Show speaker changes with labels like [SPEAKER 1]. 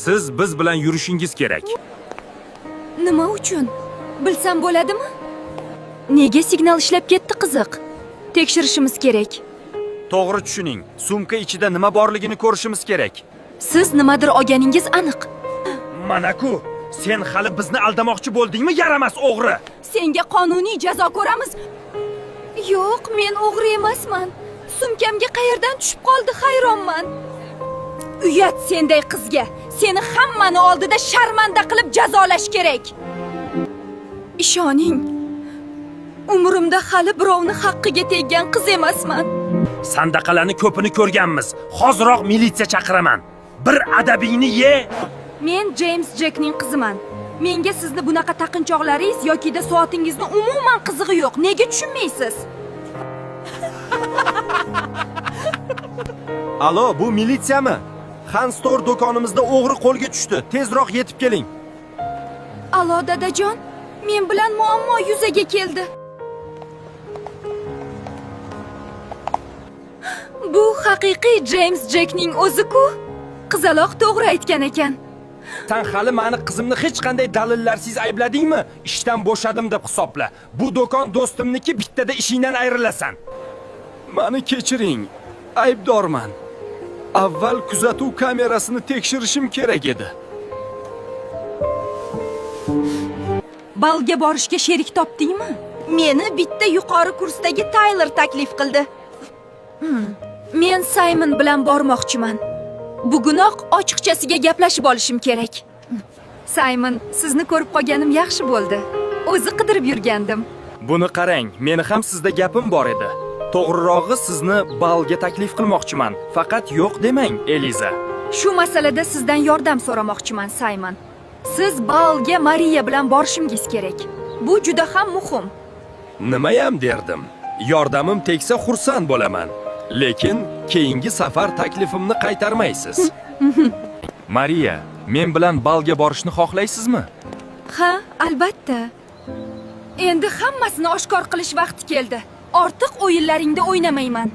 [SPEAKER 1] Siz biz bilan yurishingiz kerak.
[SPEAKER 2] Nima uchun? Bilsam bo'ladimi? Nega signal ishlab ketdi qiziq? Tekshirishimiz kerak.
[SPEAKER 3] To'g'ri tushuning. Sumka ichida nima borligini ko'rishimiz kerak.
[SPEAKER 2] Siz nimadir olganingiz aniq.
[SPEAKER 3] Mana-ku, sen hali bizni aldamoqchi bo'ldingmi, yaramas o'g'ri?
[SPEAKER 2] Senga qonuniy jazo ko'ramiz. Yo'q, men o'g'ri emasman. Sumkamga qayerdan tushib qoldi hayronman. Uyat senday qizga. Seni hammani oldida sharmanda qilib jazolash kerak. Ishoning. Umrimda hali birovni haqqiga teggan qiz emasman.
[SPEAKER 1] Sandaqalarni ko'pini ko'rganmiz. Hoziroq militsiya chaqiraman. Bir adabingni ye.
[SPEAKER 2] Men James Jackning qiziman. Menga sizni bunaqa taqinchoqlaringiz yokida soatingizni umuman qizig'i yo'q. Nega tushunmaysiz?
[SPEAKER 3] Alo, bu militsiyami? Xan Store do'konimizda o'g'ri qo'lga tushdi. Tezroq yetib keling.
[SPEAKER 2] Alo dadajon, men bilan muammo yuzaga keldi. Bu haqiqiy James Jackning o'zi-ku. Qizaloq to'g'ri aytgan ekan.
[SPEAKER 3] San hali mani qizimni hech qanday dalillarsiz aybladingmi? Ishdan bo'shadim deb hisobla. Bu do'kon do'stimniki, bittada ishingdan ayrilasan. Mani kechiring. Aybdorman. Avval kuzatuv kamerasini tekshirishim kerak edi.
[SPEAKER 2] Balga borishga sherik topdingmi?
[SPEAKER 4] Meni bitta yuqori kursdagi Tyler taklif qildi.
[SPEAKER 2] Men Simon bilan bormoqchiman. Bugunoq ochiqchasiga gaplashib olishim kerak. Simon, sizni ko'rib qolganim yaxshi bo'ldi. O'zi qidirib yurgandim.
[SPEAKER 3] Buni qarang, meni ham sizda gapim bor edi. To'g'rirog'i sizni balga taklif qilmoqchiman. Faqat yo'q demang, Eliza.
[SPEAKER 2] Shu masalada sizdan yordam so'ramoqchiman, Simon. Siz balga Mariya bilan borishingiz kerak. Bu juda ham muhim.
[SPEAKER 3] Nimayam derdim. Yordamim tegsa xursand bo'laman. Lekin keyingi safar taklifimni qaytarmaysiz. Mariya, men bilan balga borishni xohlaysizmi?
[SPEAKER 2] Ha, albatta. Endi hammasini oshkor qilish vaqti keldi. Ortiq o'yinlaringda o'ynamayman.